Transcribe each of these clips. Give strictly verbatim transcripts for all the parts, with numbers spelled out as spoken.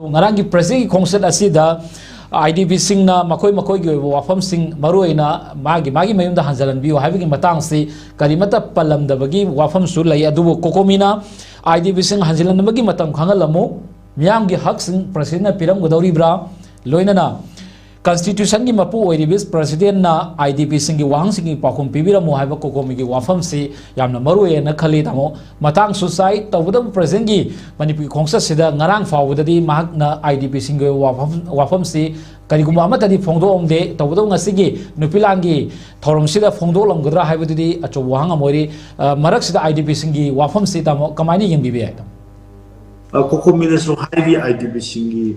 ꯉꯔꯥꯡꯒꯤ ꯄ꯭ꯔꯦꯁꯤꯗꯦꯟꯒꯤ ꯈꯣꯡꯆꯠ ꯑꯁꯤꯗ IDPꯁꯤꯡꯅ ꯃꯈꯣꯏ ꯃꯈꯣꯏꯒꯤ ꯑꯣꯏꯕ ꯋꯥꯐꯝꯁꯤꯡ, ꯃꯔꯨꯑꯣꯏꯅ ꯃꯥꯒꯤ ꯃꯥꯒꯤ ꯃꯌꯨꯝꯗ ꯍꯟꯖꯤꯜꯍꯟꯕꯤꯌꯨ ꯍꯥꯏꯕꯒꯤ ꯃꯇꯥꯡꯁꯤ ꯀꯔꯤꯃꯠꯇ ꯄꯜꯂꯝꯗꯕꯒꯤ ꯋꯥꯐꯝꯁꯨ ꯂꯩ꯫ ꯑꯗꯨꯕꯨ COCOMIꯅ IDPꯁꯤꯡ ꯍꯟꯖꯤꯜꯍꯟꯕꯒꯤ ꯃꯇꯝ ꯈꯪꯍꯜꯂꯝꯃꯨ, ꯃꯤꯌꯥꯝꯒꯤ ꯍꯛꯁꯤꯡ ꯄ꯭ꯔꯦꯁꯤꯗꯦꯟꯅ ꯄꯤꯔꯝꯒꯗꯧꯔꯤꯕ꯭ꯔꯥ, ꯂꯣꯏꯅꯅ Constitutionꯒꯤ ꯃꯄꯨ ꯑꯣꯏꯔꯤꯕ ꯄ꯭ꯔꯦꯁꯤꯗꯦꯟꯅ IDPꯁꯤꯡꯒꯤ ꯋꯥꯍꯪꯁꯤꯡꯒꯤ ꯄꯥꯎꯈꯨꯝ ꯄꯤꯕꯤꯔꯝꯃꯨ ꯍꯥꯏꯕ COCOMIꯒꯤ ꯋꯥꯐꯝꯁꯤ ꯌꯥꯝꯅ ꯃꯔꯨ ꯑꯣꯏꯌꯦꯅ ꯈꯜꯂꯤ, ꯇꯥꯃꯣ꯫ ꯃꯇꯥꯡꯁꯨ ꯆꯥꯏ꯫ ꯇꯧꯕꯇꯕꯨ ꯄ꯭ꯔꯦꯁꯤꯗꯦꯟꯒꯤ ꯃꯅꯤꯄꯨꯔꯒꯤ ꯈꯣꯡꯆꯠꯁꯤꯗ ꯉꯔꯥꯡ ꯐꯥꯎꯕꯗꯗꯤ ꯃꯍꯥꯛꯅ IDPꯁꯤꯡꯒꯤ ꯋꯥꯐꯝ, ꯋꯥꯐꯝꯁꯤ ꯀꯔꯤꯒꯨꯝꯕ ꯑꯃꯠꯇꯗꯤ ꯐꯣꯡꯗꯣꯛꯑꯝꯗꯦ꯫ ꯇꯧꯕꯇꯕꯨ ꯉꯁꯤꯒꯤ ꯅꯨꯄꯤ ꯂꯥꯟꯒꯤ ꯊꯧꯔꯝꯁꯤꯗ ꯐꯣꯡꯗꯣꯛꯂꯝꯒꯗ꯭ꯔꯥ ꯍꯥꯏꯕꯗꯨꯗꯤ ꯑꯆꯧꯕ ꯋꯥꯍꯪ ꯑꯃ ꯑꯣꯏꯔꯤ꯫ ꯑ, ꯃꯔꯛꯁꯤꯗ IDPꯁꯤꯡꯒꯤ ꯋꯥꯐꯝꯁꯤ, ꯇꯥꯃꯣ, ꯀꯃꯥꯏꯅ ꯌꯦꯡꯕꯤꯕ ꯌꯥꯏ, ꯇꯥꯃꯣ? ꯑ, COCOMIꯅꯁꯨ ꯍꯥꯏꯔꯤ, IDPꯁꯤꯡꯒꯤ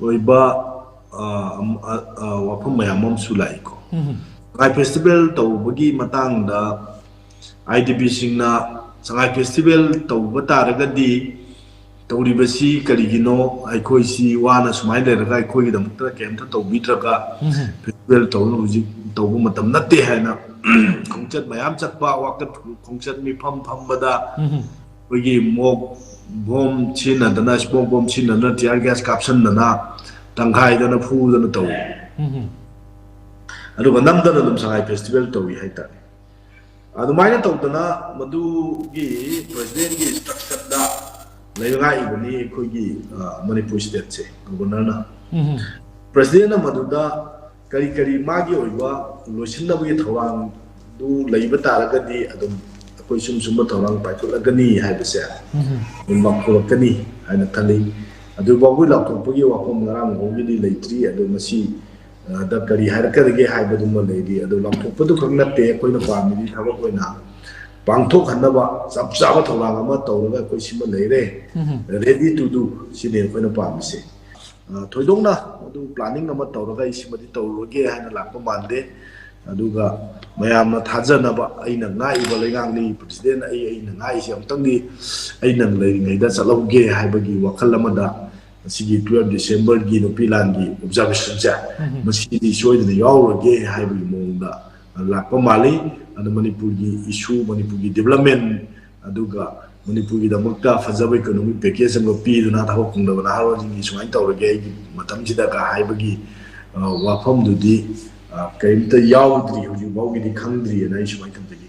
ꯑꯣꯏꯕ, ꯑ, ꯑꯝ-, ꯑ, ꯑ, ꯋꯥꯐꯝ ꯃꯌꯥꯝ ꯑꯃꯁꯨ ꯂꯥꯛꯏꯀꯣ꯫ ꯎꯝ꯫ ꯁꯉꯥꯏ ꯐꯦꯁꯇꯤꯚꯦꯜ ꯇꯧꯕꯒꯤ ꯃꯇꯥꯡꯗ IDPꯁꯤꯡꯅ ꯁꯉꯥꯏ ꯐꯦꯁꯇꯤꯚꯦꯜ ꯇꯧꯕ ꯇꯥꯔꯒꯗꯤ ꯇꯧꯔꯤꯕꯁꯤ ꯀꯔꯤꯒꯤꯅꯣ? ꯑꯩꯈꯣꯏꯁꯤ ꯋꯥꯅ ꯁꯨꯃꯥꯏꯅ ꯂꯩꯔꯒ ꯑꯩꯈꯣꯏꯒꯤꯗꯃꯛꯇ ꯀꯩꯝꯇ ꯇꯧꯕꯤꯗ꯭ꯔꯒ ꯎꯝ꯫ ꯐꯦꯁꯇꯤꯚꯦꯜ ꯇꯧꯅ ꯍꯧꯖꯤꯛ ꯇꯧꯕ ꯃꯇꯝ ꯅꯠꯇꯦ ꯍꯥꯏꯅ ꯈꯣꯡꯆꯠ ꯃꯌꯥꯝ ꯆꯠꯄ, ꯋꯥꯀꯠ ꯈꯣꯡꯆꯠ ꯃꯤꯐꯝ ꯐꯝꯕꯗ ꯎꯝ꯫ ꯑꯩꯈꯣꯏꯒꯤ ꯃꯣꯛ ꯕꯣꯝ ꯁꯤꯖꯤꯟꯅꯗꯅ, ꯁ꯭ꯃꯣꯛ ꯕꯣꯝ ꯁꯤꯖꯤꯟꯅꯗꯅ, ꯇꯤꯌꯥꯔ ꯒ꯭ꯌꯥꯁ ꯀꯥꯞꯁꯤꯟꯗꯅ, ꯇꯪꯈꯥꯏꯗꯅ ꯐꯨꯗꯅ ꯇꯧꯏ꯫ ꯎꯝ꯫ ꯑꯗꯨꯒ ꯅꯝꯗꯅ ꯑꯗꯨꯝ ꯁꯉꯥꯏ ꯐꯦꯁꯇꯤꯚꯦꯜ ꯇꯧꯏ ꯍꯥꯏꯇꯥꯔꯦ꯫ ꯑꯗꯨꯃꯥꯏꯅ ꯇꯧꯗꯅ ꯃꯗꯨꯒꯤ ꯄ꯭ꯔꯦꯁꯤꯗꯦꯟꯒꯤ ꯏꯟꯁꯇ꯭ꯔꯛꯁꯟꯗ ꯂꯩꯉꯥꯛꯏꯕꯅꯤ ꯑꯩꯈꯣꯏꯒꯤ, ꯑ, ꯃꯅꯤꯄꯨꯔ ꯁ꯭ꯇꯦꯠꯁꯦ, ꯒꯣꯕꯔꯅꯔꯅ꯫ ꯎꯝ꯫ ꯄ꯭ꯔꯦꯁꯤꯗꯦꯟꯅ ꯃꯗꯨꯗ ꯀꯔꯤ ꯀꯔꯤ ꯃꯥꯒꯤ ꯑꯣꯏꯕ ꯂꯣꯏꯁꯤꯟꯅꯕꯒꯤ ꯊꯧꯔꯥꯡꯗꯨ ꯂꯩꯕ ꯇꯥꯔꯒꯗꯤ ꯑꯗꯨꯝ ꯑꯩꯈꯣꯏ ꯁꯨꯝ ꯁꯨꯝꯕ ꯊꯧꯔꯥꯡ ꯄꯥꯏꯈꯠꯂꯛꯀꯅꯤ ꯍꯥꯏꯕꯁꯦ ꯎꯝ꯫ ꯑꯗꯨꯝ ꯂꯥꯎꯊꯣꯔꯛꯀꯅꯤ ꯍꯥꯏꯅ ꯈꯜꯂꯤ꯫ ꯑꯗꯨ ꯐꯥꯎꯕꯒꯤ ꯂꯥꯎꯊꯣꯛꯄꯒꯤ ꯋꯥꯐꯝ ꯉꯔꯥꯡ ꯐꯥꯎꯒꯤꯗꯤ ꯂꯩꯇ꯭ꯔꯤ꯫ ꯑꯗꯨ ꯃꯁꯤ, ꯑ, ꯗ ꯀꯔꯤ ꯍꯥꯏꯔꯛꯀꯗꯒꯦ ꯍꯥꯏꯕꯗꯨꯃ ꯂꯩꯔꯤ꯫ ꯑꯗꯨ ꯂꯥꯎꯊꯣꯛꯄꯗꯨ ꯈꯛ ꯅꯠꯇꯦ ꯑꯩꯈꯣꯏꯅ ꯄꯥꯝꯃꯤꯗꯤ ꯊꯕꯛ ꯑꯣꯏꯅ ꯄꯥꯡꯊꯣꯛꯍꯟꯅꯕ ꯆꯞ ꯆꯥꯕ ꯊꯧꯔꯥꯡ ꯑꯃ ꯇꯧꯔꯒ ꯑꯩꯈꯣꯏ ꯁꯤꯃ ꯂꯩꯔꯦ, ꯎꯝ꯫ Ready to do, ꯁꯤꯅꯤ ꯑꯩꯈꯣꯏꯅ ꯄꯥꯝꯃꯤꯁꯦ꯫ ꯑ, ꯊꯣꯏꯗꯣꯛꯅ ꯑꯗꯨ planning ꯑꯃ ꯇꯧꯔꯒ ꯑꯩ ꯁꯤꯃꯗꯤ ꯇꯧꯔꯨꯔꯒꯦ ꯍꯥꯏꯅ ꯂꯥꯛꯄ ꯃꯥꯟꯗꯦ꯫ ꯑꯗꯨꯒ ꯃꯌꯥꯝꯅ ꯊꯥꯖꯅꯕ, ꯑꯩꯅ ꯉꯥꯛꯏꯕ ꯂꯩꯉꯥꯛꯅꯤ, ꯄ꯭ꯔꯦꯁꯤꯗꯦꯟ ꯑꯩ, ꯑꯩꯅ ꯉꯥꯛꯏꯁꯦ ꯑꯃꯨꯛꯇꯪꯗꯤ ꯑꯩꯅ ꯂꯩꯔꯤꯉꯩꯗ ꯆꯠꯍꯧꯒꯦ ꯍꯥꯏꯕꯒꯤ ꯋꯥꯈꯜ ꯑꯃꯗ ꯉꯁꯤꯒꯤ twelve Decemberꯒꯤ ꯅꯨꯄꯤ ꯂꯥꯟꯒꯤ observationꯁꯦ ꯎꯝ꯫ ꯃꯁꯤꯗꯤ ꯁꯣꯏꯗꯅ ꯌꯥꯎꯔꯒꯦ ꯍꯥꯏꯕꯒꯤ ꯃꯑꯣꯡꯗ ꯂꯥꯛꯄ ꯃꯥꯜꯂꯤ꯫ ꯑꯗꯨ ꯃꯅꯤꯄꯨꯔꯒꯤ issue, ꯃꯅꯤꯄꯨꯔꯒꯤ development, ꯑꯗꯨꯒ ꯃꯅꯤꯄꯨꯔꯒꯤꯗꯃꯛꯇ ꯐꯖꯕ ꯏꯀꯣꯅꯣꯃꯤꯛ ꯄꯦꯀꯦꯖ ꯑꯃꯒ ꯄꯤꯗꯨꯅ ꯊꯕꯛ ꯐꯪꯗꯕ ꯅꯍꯥꯔꯣꯜꯁꯤꯡꯒꯤ ꯁꯨꯃꯥꯏꯅ ꯇꯧꯔꯒꯦ ꯑꯩꯒꯤ ꯃꯇꯝꯁꯤꯗ ꯀ ꯍꯥꯏꯕꯒꯤ ꯋꯥꯐꯝꯗꯨꯗꯤ ꯀꯔꯤꯝꯇ ꯌꯥꯎꯗ꯭ꯔꯤ, ꯍꯧꯖꯤꯛ ꯐꯥꯎꯒꯤꯗꯤ ꯈꯪꯗ꯭ꯔꯤꯑꯅ ꯑꯩ ꯁꯨꯃꯥꯏꯅ ꯊꯝꯖꯒꯦ꯫